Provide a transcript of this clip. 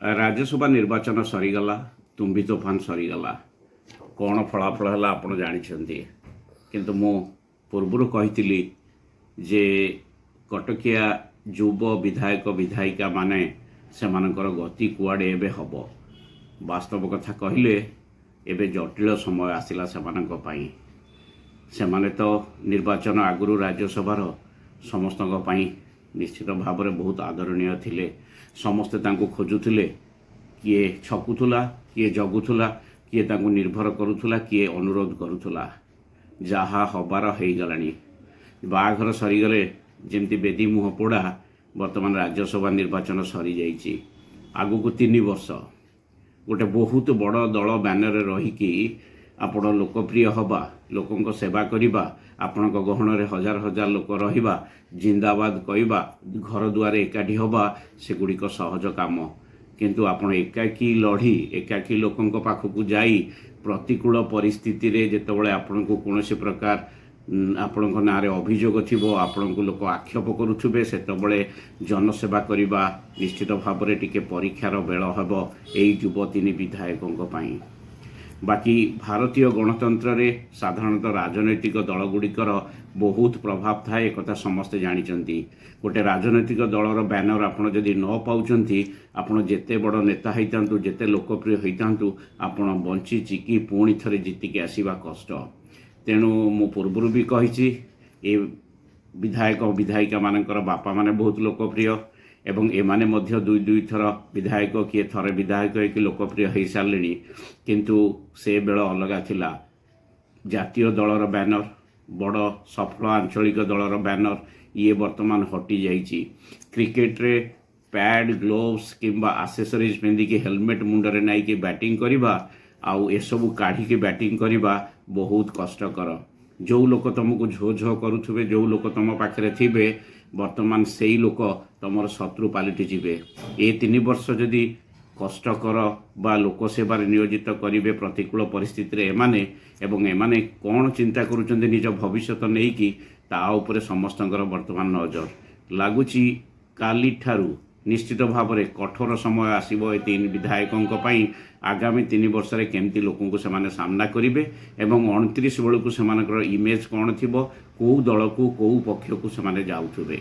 ରାଜ୍ୟସଭା ନିର୍ବାଚନ ସରିଗଲା, ତୁମ୍ଭି ତୋଫାନ ସରିଗଲା। କ'ଣ ଫଳାଫଳ ହେଲା ଆପଣ ଜାଣିଛନ୍ତି। କିନ୍ତୁ ମୁଁ ପୂର୍ବରୁ କହିଥିଲି ଯେ କଟକିଆ ଯୁବ ବିଧାୟକ ବିଧାୟିକାମାନେ ସେମାନଙ୍କର ଗତି କୁଆଡ଼େ ଏବେ ହେବ। ବାସ୍ତବ କଥା କହିଲେ ଏବେ ଜଟିଳ ସମୟ ଆସିଲା ସେମାନଙ୍କ ପାଇଁ। ସେମାନେ ତ ନିର୍ବାଚନ ଆଗରୁ ରାଜ୍ୟସଭାର ସମସ୍ତଙ୍କ ପାଇଁ ନିଶ୍ଚିତ ଭାବରେ ବହୁତ ଆଦରଣୀୟ ଥିଲେ। ସମସ୍ତେ ତାଙ୍କୁ ଖୋଜୁଥିଲେ। କିଏ ଛକୁଥିଲା, କିଏ ଜଗୁଥିଲା, କିଏ ତାଙ୍କୁ ନିର୍ଭର କରୁଥିଲା, କିଏ ଅନୁରୋଧ କରୁଥିଲା। ଯାହା ହବାର ହେଇଗଲାଣି। ବାହାଘର ସରିଗଲେ ଯେମିତି ବେଦୀ ମୁହଁ ପୋଡ଼ା, ବର୍ତ୍ତମାନ ରାଜ୍ୟସଭା ନିର୍ବାଚନ ସରିଯାଇଛି। ଆଗକୁ 3 ବର୍ଷ ଗୋଟେ ବହୁତ ବଡ଼ ଦଳ ବ୍ୟାନରରେ ରହିକି ଆପଣ ଲୋକପ୍ରିୟ ହେବା, ଲୋକଙ୍କ ସେବା କରିବା, ଆପଣଙ୍କ ଗହଣରେ ହଜାର ହଜାର ଲୋକ ରହିବା, ଜିନ୍ଦାବାଦ କହିବା, ଘର ଦୁଆରେ ଏକାଠି ହେବା, ସେଗୁଡ଼ିକ ସହଜ କାମ। କିନ୍ତୁ ଆପଣ ଏକାକୀ ଲଢ଼ି, ଏକାକୀ ଲୋକଙ୍କ ପାଖକୁ ଯାଇ, ପ୍ରତିକୂଳ ପରିସ୍ଥିତିରେ ଯେତେବେଳେ ଆପଣଙ୍କୁ କୌଣସି ପ୍ରକାର ଆପଣଙ୍କ ନାଁରେ ଅଭିଯୋଗ ଥିବ, ଆପଣଙ୍କୁ ଲୋକ ଆକ୍ଷେପ କରୁଥିବେ, ସେତେବେଳେ ଜନସେବା କରିବା ନିଶ୍ଚିତ ଭାବରେ ଟିକେ ପରୀକ୍ଷାର ବେଳ ହେବ ଏଇ ଯୁବ ତିନି ବିଧାୟକଙ୍କ ପାଇଁ। ବାକି ଭାରତୀୟ ଗଣତନ୍ତ୍ରରେ ସାଧାରଣତଃ ରାଜନୈତିକ ଦଳଗୁଡ଼ିକର ବହୁତ ପ୍ରଭାବ ଥାଏ, ଏକଥା ସମସ୍ତେ ଜାଣିଛନ୍ତି। ଗୋଟେ ରାଜନୈତିକ ଦଳର ବ୍ୟାନର ଆପଣ ଯଦି ନ ପାଉଛନ୍ତି, ଆପଣ ଯେତେ ବଡ଼ ନେତା ହେଇଥାନ୍ତୁ, ଯେତେ ଲୋକପ୍ରିୟ ହେଇଥାନ୍ତୁ, ଆପଣ ବଞ୍ଚିଚିକି ପୁଣି ଥରେ ଜିତିକି ଆସିବା କଷ୍ଟ। ତେଣୁ ମୁଁ ପୂର୍ବରୁ ବି କହିଛି, ଏ ବିଧାୟକ ବିଧାୟିକାମାନଙ୍କର ବାପାମାନେ ବହୁତ ଲୋକପ୍ରିୟ ଏବଂ ଏମାନେ ମଧ୍ୟ ଦୁଇ ଦୁଇ ଥର ବିଧାୟକ, କିଏ ଥରେ ବିଧାୟକ ହେଇକି ଲୋକପ୍ରିୟ ହେଇସାରିଲେଣି। କିନ୍ତୁ ସେ ବେଳ ଅଲଗା ଥିଲା। ଜାତୀୟ ଦଳର ବ୍ୟାନର, ବଡ଼ ସଫଳ ଆଞ୍ଚଳିକ ଦଳର ବ୍ୟାନର, ଇଏ ବର୍ତ୍ତମାନ ହଟିଯାଇଛି। କ୍ରିକେଟରେ ପ୍ୟାଡ୍, ଗ୍ଲୋଭ୍ସ କିମ୍ବା ଆସେସରିଜ୍ ପିନ୍ଧିକି, ହେଲମେଟ୍ ମୁଣ୍ଡରେ ନେଇକି ବ୍ୟାଟିଂ କରିବା ଆଉ ଏସବୁ କାଢ଼ିକି ବ୍ୟାଟିଂ କରିବା ବହୁତ କଷ୍ଟକର। ଯେଉଁ ଲୋକ ତୁମକୁ ଝୋ ଝୋ କରୁଥିବେ, ଯେଉଁ ଲୋକ ତୁମ ପାଖରେ ଥିବେ, ବର୍ତ୍ତମାନ ସେଇ ଲୋକ ତୁମର ଶତ୍ରୁ ପାଲଟି ଯିବେ। ଏ 3 ବର୍ଷ ଯଦି କଷ୍ଟକର ବା ଲୋକ ସେବାରେ ନିୟୋଜିତ କରିବେ ପ୍ରତିକୂଳ ପରିସ୍ଥିତିରେ ଏମାନେ, ଏବଂ ଏମାନେ କ'ଣ ଚିନ୍ତା କରୁଛନ୍ତି ନିଜ ଭବିଷ୍ୟତ ନେଇକି, ତା ଉପରେ ସମସ୍ତଙ୍କର ବର୍ତ୍ତମାନ ନଜର ଲାଗୁଛି। କାଲିଠାରୁ ନିଶ୍ଚିତ ଭାବରେ କଠୋର ସମୟ ଆସିବ ଏ ତିନି ବିଧାୟକଙ୍କ ପାଇଁ। ଆଗାମୀ 3 ବର୍ଷରେ କେମିତି ଲୋକଙ୍କୁ ସେମାନେ ସାମ୍ନା କରିବେ ଏବଂ 29 ବେଳକୁ ସେମାନଙ୍କର ଇମେଜ୍ କ'ଣ ଥିବ, କେଉଁ ଦଳକୁ, କେଉଁ ପକ୍ଷକୁ ସେମାନେ ଯାଉଥିବେ।